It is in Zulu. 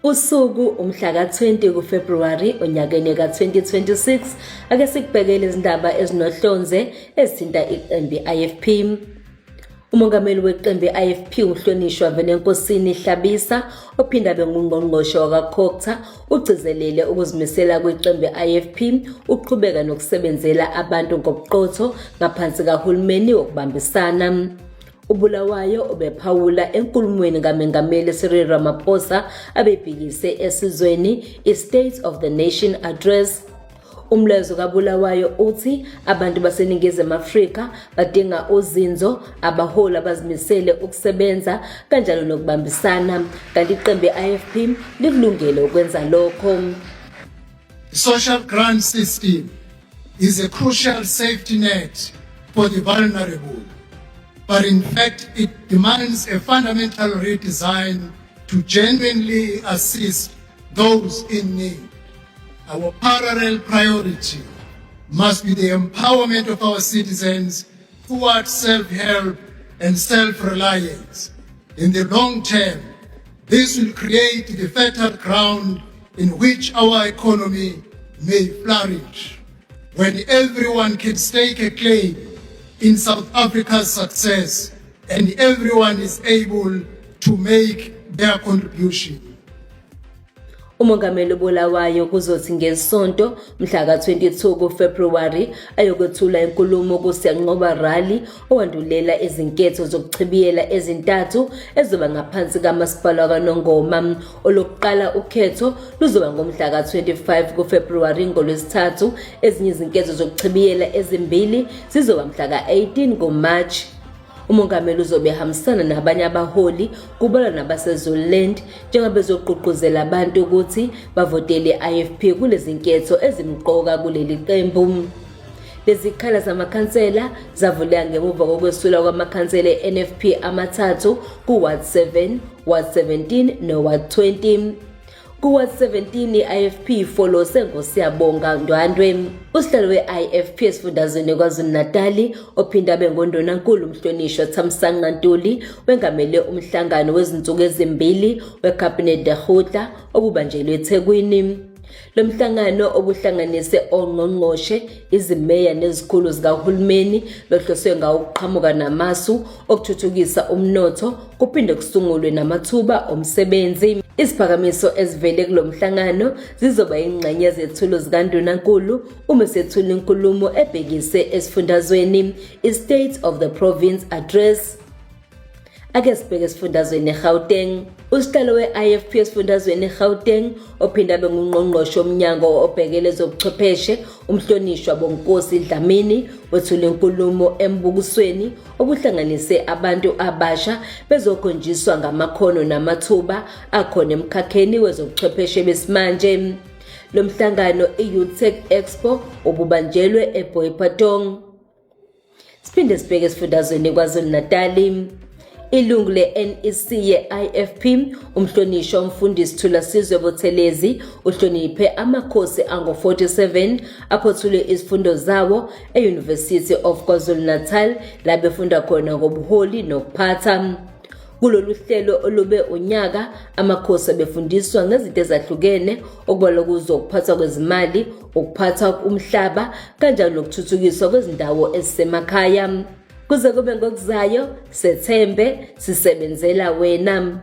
Usuku umhla ka-20 kuFebruwari onyakeni ka-2026. Ake sikubhekele izindaba ezinohlonze ezithinta iqembu i-IFP. Umongameli weqembu i-IFP uMhlonishwa Velenkosini Hlabisa ophinde abe ngungqongqoshe wakwaCogta ugcizelele ukuzimisela kweqembu i-IFP ukuqhubeka nokusebenzela abantu ngobuqotho ngaphansi kahulumeni wokubambisana. UBulawayo ubephawula enkulumweni kaMengameli Cyril Ramaphosa abebhekise esizweni i-State of the Nation Address. Umlayezo kaBulawayo uthi abantu baseNingizimu Afrika badinga uzinzo, abaholi abazimisele ukusebenza kanjalo nokubambisana, kanti iqembu i-IFP likulungele ukwenza lokho. The social grant system is a crucial safety net for the vulnerable, but in fact it demands a fundamental redesign to genuinely assist those in need. Our parallel priority must be the empowerment of our citizens towards self-help and self-reliance. In the long term, this will create the fertile ground in which our economy may flourish. When everyone can stake a claim in South Africa's success and everyone is able to make their contribution. Umongameli uBulawayo kuzothi ngeSonto mhla ka-22 kuFebruwari ayokwethula inkulumo kuSiyanqoba Rally owandulela izinketho zokuchibiyela ezintathu ezizoba ngaphansi kaMasipala wakwaNongoma. Olokuqala ukhetho luzoba ngomhla ka-25 kuFebruwari ngoLwesithathu, ezinye izinketho zokuchibiyela ezimbili zizoba mhla ka-18 kuMarch. Umongameli uzobe ehambisana nabanye abaholi kubalwa nabaseZululand njengoba bezogqugquzela abantu ukuthi bavotele i-IFP kulezi nketho ezimqoka kuleli qembu. Lezikhala zamakhansela zavuleka ngemuva kokwesula kwamakhansela e-NFP amathathu ku-Ward 7, Ward 17 no-Ward 20. Ku-Ward 17 i-IFP ifolose ngoSiyabonga Ndwandwe. Usihlalo we-IFP esifundazweni KwaZulu-Natali ophinde abe ngondunankulu umhlonishwa Thamsanqa Ntuli wengamele umhlangano wezinsuku ezimbili weCabinet Lekgotla obubanjelwe eThekwini. Lo mhlangano obuhlanganise ongqongqoshe, izimeya nezikhulu zikahulumeni lohloswe ngawo ukuqhamuka namasu okuthuthukisa umnotho kuphinde kusungulwe namathuba omsebenzi. Iziphakamiso ezivele kulo mhlangano zizoba yingxenye yezethulo zikaNdunankulu uma esethula inkulumo ebhekise esifundazweni i-State of the Province Address. Ake sibheke esifundazweni eGauteng. Usihlalo we-IFP esifundazweni eGauteng ophinde abe ngungqongqoshe womnyango obhekele ezobuchwepheshe umhlonishwa Bonkosi Dlamini wethule inkulumo embukisweni obuhlanganise abantu abasha bezokhonjiswa ngamakhono namathuba akhona emkhakheni wezobuchwepheshe besimanje. Lo mhlangano i-Youth Tech Expo ububanjelwe eBoipatong. Siphinde sibheke esifundazweni KwaZulu-Natali. Ilungu le-NEC ye-IFP umhlonishwa umfundisi Thulasizwe Buthelezi uhloniphe amakhosi angu-47 aphothule izifundo zawo e-University of KwaZulu-Natal la befunda khona ngobuholi nokuphatha. Kulolu hlelo olube unyaka amakhosi abefundiswa ngezinto ezahlukene okubalwa kuzo ukuphathwa kwezimali, ukuphathwa umhlaba kanjalo nokuthuthukiswa kwezindawo ezisemakhaya. Kuze kube ngokuzayo, sethembe sisebenzela wena.